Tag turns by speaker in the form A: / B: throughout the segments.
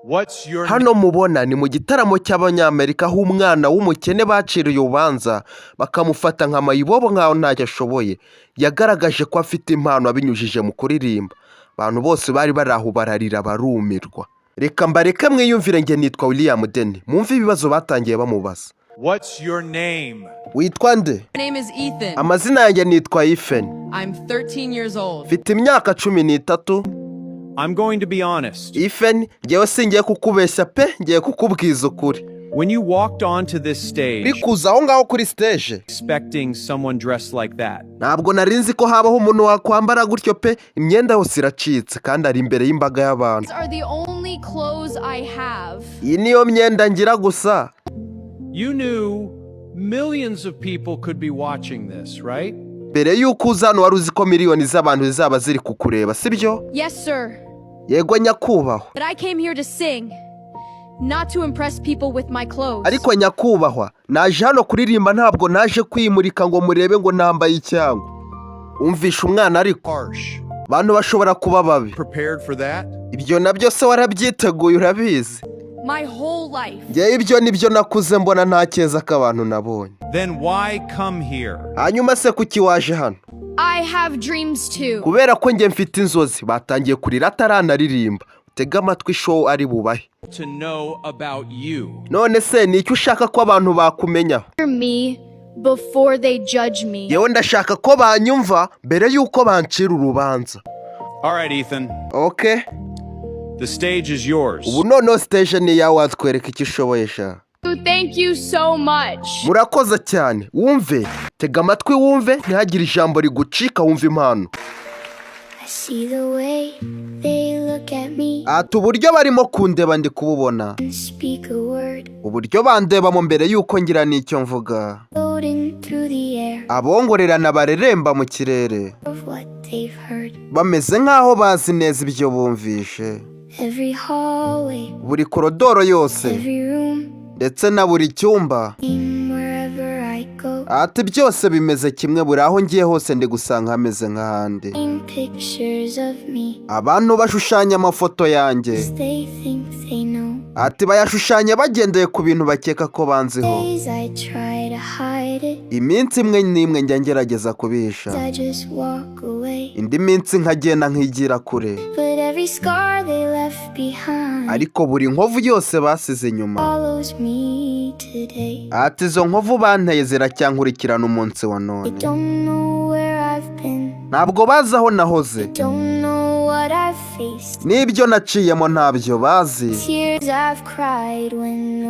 A: What's your
B: Hano mubona ni mu gitaramo cy'Abanyamerika, aho umwana w'umukene baciriye urubanza, bakamufata nka mayibobo, nk'aho ntacyo ashoboye, yagaragaje ko afite impano abinyujije mu kuririmba. Abantu bose bari bari aho bararira, barumirwa. Reka mbareke mwiyumvire. Nge nitwa William Deni. Mwumve ibibazo batangiye bamubaza.
A: What's your name?
B: Witwa nde?
C: My name is Ethan.
B: Amazina yanjye nitwa Ethan.
C: I'm 13 years old.
B: Mfite imyaka 13.
A: I'm going to be honest.
B: Ethan, ngewe singiye kukubeshya pe, ngiye kukubwiza ukuri.
A: When you walked onto this stage
B: Bikuza aho ngaho kuri stage,
A: expecting someone dressed like that,
B: ntabwo nari nzi ko habaho umuntu wakwambara gutyo pe. Imyenda yose iracitse kandi ari imbere y'imbaga y'abantu.
D: These are the only clothes I have.
B: Iyi niyo myenda ngira gusa.
A: You knew millions of people could be watching this, right?
B: Mbere y'uko uza hano, wari uzi ko miliyoni z'abantu zizaba ziri kukureba, sibyo?
D: Yes, sir.
B: Yego, nyakubahwa.
D: But I came here to sing, not to impress people with my clothes.
B: Ariko nyakubahwa, naje hano kuririmba, ntabwo naje kwimurika ngo murebe ngo nambaye icyango. Umvishe umwana ariko.
A: Harsh.
B: Abantu bashobora kuba babi.
A: Prepared for that?
B: Ibyo nabyo se warabyiteguye, urabizi?
D: My whole life.
B: Ngewe ibyo nibyo nakuze mbona, nta keza k'abantu nabonye.
A: Then why come here?
B: Hanyuma se kuki waje hano?
D: I have dreams too.
B: Kubera ko njye mfite inzozi. Batangiye kurira ataranaririmba. Utege amatwi show ari bubahe.
A: To know about you.
B: None se ni icyo ushaka ko abantu bakumenyaho?
D: Hear me before they judge me.
B: Yewe, ndashaka ko banyumva mbere y'uko bancira urubanza.
A: All right, Ethan.
B: Okay.
A: The stage is yours.
B: Ubu noneho stage ni iyawe, watwereka icyo ushoboye sha.
D: Thank you so much.
B: Murakoze cyane. Wumve, tega amatwi wumve, ntihagire ijambo rigucika, wumve impano.
E: I see the way they look at me
B: Ati uburyo barimo kundeba ndi kububona.
E: And speak a word,
B: Uburyo bandebamo mbere y'uko ngira n'icyo mvuga.
E: Floating through the air
B: Abongorerana bareremba mu kirere
E: of what they've heard.
B: bameze nk'aho bazi neza ibyo bumvishe.
E: Every hallway,
B: Buri korodoro yose,
E: every room,
B: ndetse na buri cyumba.
E: Wherever I go,
B: Ati byose bimeze kimwe, buri aho ngiye hose ndi gusanga hameze nk'ahandi.
E: Paint pictures of me.
B: Abantu bashushanya amafoto yanjye.
E: They think they know.
B: Ati bayashushanya bagendeye ku bintu bakeka ko banziho.
E: Days I try to hide it,
B: Iminsi imwe n'imwe njya ngerageza kubihisha,
E: I just walk away.
B: indi minsi nkagenda nkigira kure.
E: But every scar they left behind
B: Ariko buri nkovu yose basize inyuma
E: follows me today.
B: Ati izo nkovu banteye ziracyankurikirana umunsi wa none.
E: They don't know where I've been,
B: Ntabwo bazi aho nahoze,
E: don't know what I've faced.
B: n'ibyo naciyemo ntabyo bazi.
E: Tears I've cried when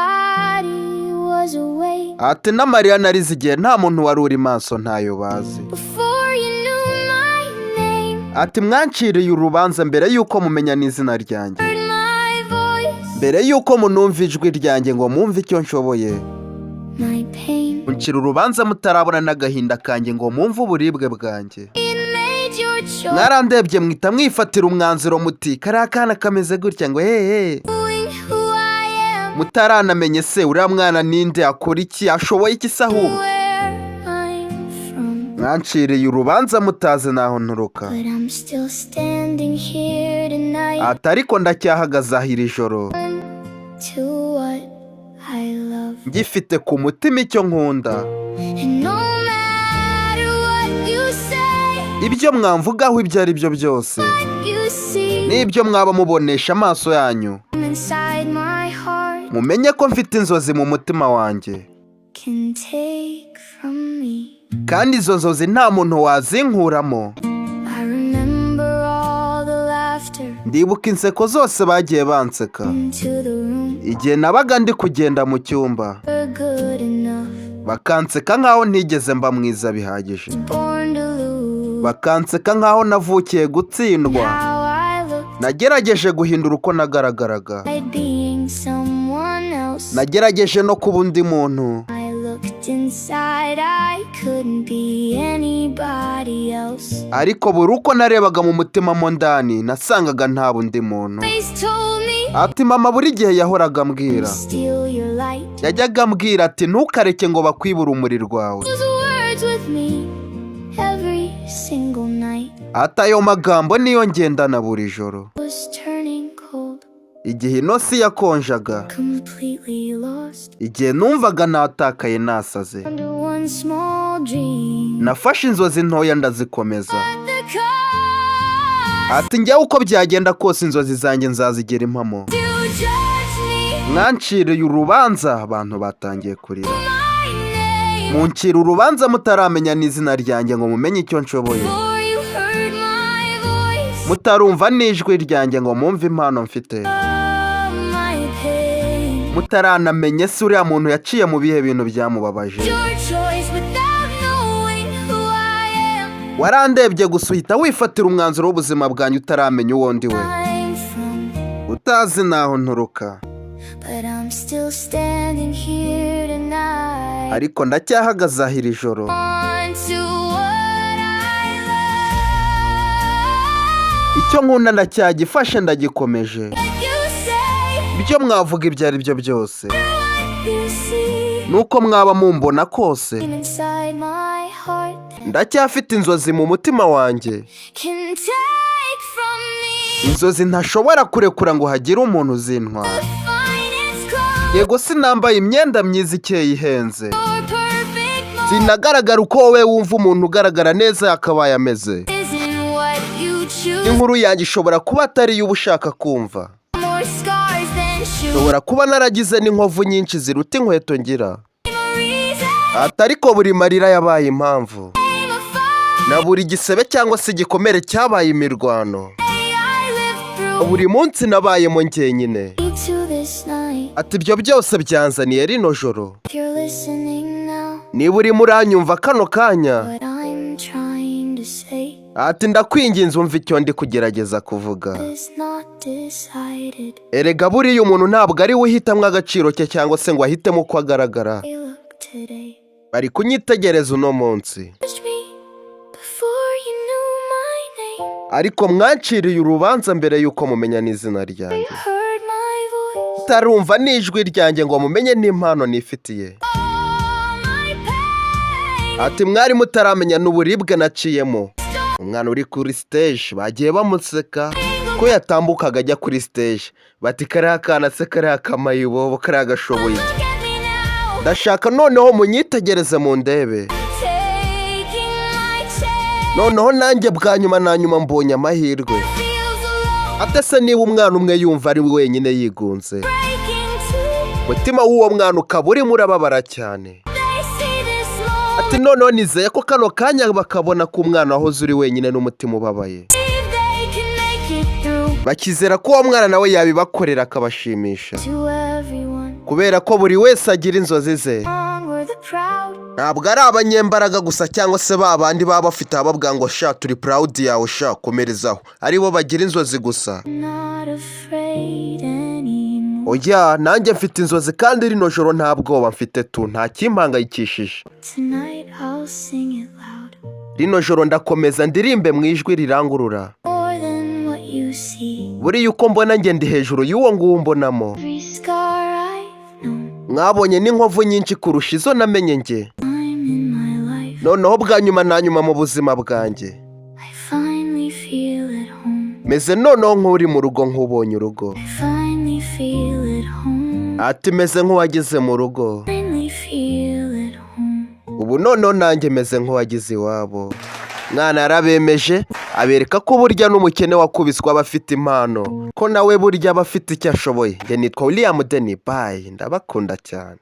E: nobody was awake.
B: Ati n'amarira narize igihe nta muntu wari uri maso ntayo bazi.
E: Before you knew my name,
B: Ati mwanciriye urubanza mbere y'uko mumenya n'izina ryanjye,
E: heard my voice,
B: mbere y'uko munumva ijwi ryanjye ngo mwumve icyo nshoboye.
E: My pain.
B: Muncira urubanza mutarabona n'agahinda kanjye ngo mwumve uburibwe bwanjye.
E: You made your choice,
B: Mwarandebye mwita mwifatira umwanzuro muti kariya kana kameze gutya, ngo hehe,
E: knowing who I am,
B: mutaranamenye se uriya mwana ninde, akora iki, ashoboye iki se ahubwo.
E: Where I'm from.
B: Mwanciriye urubanza mutazi n'aho nturuka.
E: But I'm still standing here tonight
B: Ati ariko ndacyahagaze aho iri joro
E: to what I love.
B: ngifite ku mutima icyo nkunda.
E: And no matter what you say,
B: Ibyo mwamvugaho ibyo ari byo byose,
E: you see
B: n'ibyo mwaba mubonesha amaso yanyu,
E: inside my heart
B: mumenye ko mfite inzozi mu mutima wanjye,
E: can take from me.
B: kandi izo nzozi nta muntu wazinkuramo.
E: I remember all the laughter
B: Ndibuka inseko zose bagiye banseka
E: into the room.
B: igihe nabaga ndi kugenda mu cyumba,
E: We're good enough,
B: bakanseka nk'aho ntigeze mba mwiza bihagije,
E: born to lose.
B: bakanseka nk'aho navukiye gutsindwa.
E: How I looked
B: Nagerageje guhindura uko nagaragaraga,
E: at being someone else.
B: nagerageje no kuba undi muntu,
E: I looked inside, I couldn't be anybody else.
B: ariko buri uko narebaga mu mutima mo ndani, nasangaga nta bundi muntu.
E: Always told me,
B: Ati mama buri gihe yahoraga ambwira,
E: steal your light.
B: yajyaga ambwira ati ntukareke ngo bakwibe urumuri rwawe.
E: Those words with me every single night
B: Ati ayo magambo niyo ngendana buri joro.
E: Was turning cold.
B: Igihe ino si yakonjaga,
E: completely lost.
B: Igihe numvaga natakaye, nasaze,
E: Under one small dream.
B: Nafashe inzozi ntoya ndazikomeza.
E: The cost
B: Ati njyewe uko byagenda kose inzozi zanjye nzazigira impamo.
E: to judge me
B: Mwanciriye urubanza, abantu batangiye kurira.
E: my name.
B: Muncira urubanza mutaramenya n'izina ryanjye ngo mumenye icyo nshoboye.
E: Before you heard my voice,
B: Mutarumva n'ijwi ryanjye ngo mwumve impano mfite.
E: Oh, my pain.
B: Mutaranamenye se uriya muntu yaciye mu bihe bintu byamubabaje.
E: Your choice without knowing who I am.
B: Warandebye gusa uhita wifatira umwanzuro w'ubuzima bwanjye utaramenya uwo ndi we.
E: I'm from,
B: Utazi n'aho nturuka.
E: But I'm still standing here tonight.
B: Ariko ndacyahagaze aho iri joro.
E: On to what I love.
B: Icyo nkunda ndacyagifashe, ndagikomeje.
E: You say
B: Ibyo mwavuga ibyo ari byo byose,
E: what you see
B: nuko mwaba mumbona kose,
E: inside my heart
B: ndacyafite inzozi mu mutima wanjye,
E: can take from me.
B: Inzozi ntashobora kurekura ngo hagire umuntu uzintwara.
E: Finest clothes
B: Yego, sinambaye imyenda myiza ikeye ihenze,
E: or perfect moment
B: sinagaragara uko wowe wumva umuntu ugaragara neza yakabaye ameze.
E: Isn't what you choose.
B: Inkuru yanjye ishobora kuba atari iyo uba ushaka kumva.
E: More scars than shoes.
B: Nshobora kuba naragize n'inkovu nyinshi ziruta inkweto ngira.
E: Reason
B: Ati ariko buri marira yabaye impamvu,
E: a fight
B: na buri gisebe cyangwa se igikomere cyabaye imirwano.
E: I lived through
B: Buri munsi nabayemo njyenyine.
E: to this night.
B: Ati ibyo byose byanzaniye rino joro.
E: If you're listening now,
B: Niba urimo uranyumva kano kanya,
E: what I'm trying to say
B: ati ndakwinginze umva icyo ndi kugerageza kuvuga.
E: Is not decided.
B: Erega buriya umuntu ntabwo ari we uhitamo agaciro ke cyangwa se ngo ahitemo uko agaragara.
E: I look today.
B: Bari kunyitegereza uno munsi.
E: Judged me before you knew my name.
B: Ariko mwanciriye urubanza mbere y'uko mumenya n'izina ryanjye,
E: You heard my voice.
B: utarumva n'ijwi ryanjye ngo mumenye n'impano nifitiye.
E: All my pain.
B: Ati mwari mutaramenya n'uburibwe naciyemo. Umwana uri kuri stage bagiye bamuseka ko yatambukaga ajya kuri stage, bati kariya kana se, kariya kamayibobo, kariya gashoboye iki?
E: Look at me now.
B: Ndashaka noneho munyitegereze mu ndebe.
E: Taking my chance.
B: Noneho nanjye bwa nyuma na nyuma mbonye amahirwe.
E: Feels alone.
B: Ate se niba umwana umwe yumva ari wenyine yigunze,
E: Breaking too.
B: umutima w'uwo mwana ukaba urimo urababara cyane.
E: They see this moment.
B: Ati noneho nizeye ko kano kanya bakabona ko umwana wahoze uri wenyine n'umutima ubabaye,
E: They can make it through.
B: bakizera ko uwo mwana nawe yabibakorera akabashimisha.
E: To everyone.
B: Kubera ko buri wese agira inzozi ze.
E: Were the proud.
B: Ntabwo ari abanyembaraga gusa cyangwa se ba bandi baba bafite ababwira ngo sha turi proud yawe, sha komerezaho, aribo bagira inzozi gusa.
E: Not afraid anymore.
B: Oya, nanjye mfite inzozi kandi rino joro nta bwoba mfite tu, nta kimpangayikishije.
E: Tonight I'll sing it loud.
B: Rino joro ndakomeza ndirimbe mu ijwi rirangurura.
E: More than what you see.
B: Buriya uko mbona njye ndi hejuru y'uwo nguwo mbonamo.
E: Every scar I've known.
B: Mwabonye n'inkovu nyinshi kurusha izo namenye njye.
E: Time in my life.
B: Noneho bwa nyuma na nyuma mu buzima bwanjye,
E: I finally feel at home.
B: Meze noneho nk'uri mu rugo, nk'ubonye urugo.
E: I finally feel at home.
B: Ati meze nk'uwageze mu rugo.
E: Finally feel at home.
B: Ubu noneho nanjye meze nk'uwageze iwabo. Mwana yarabemeje, abereka ko burya n'umukene wakubiswe aba afite impano, ko nawe burya aba afite icyo ashoboye. Njye nitwa William Deni, bye, ndabakunda cyane.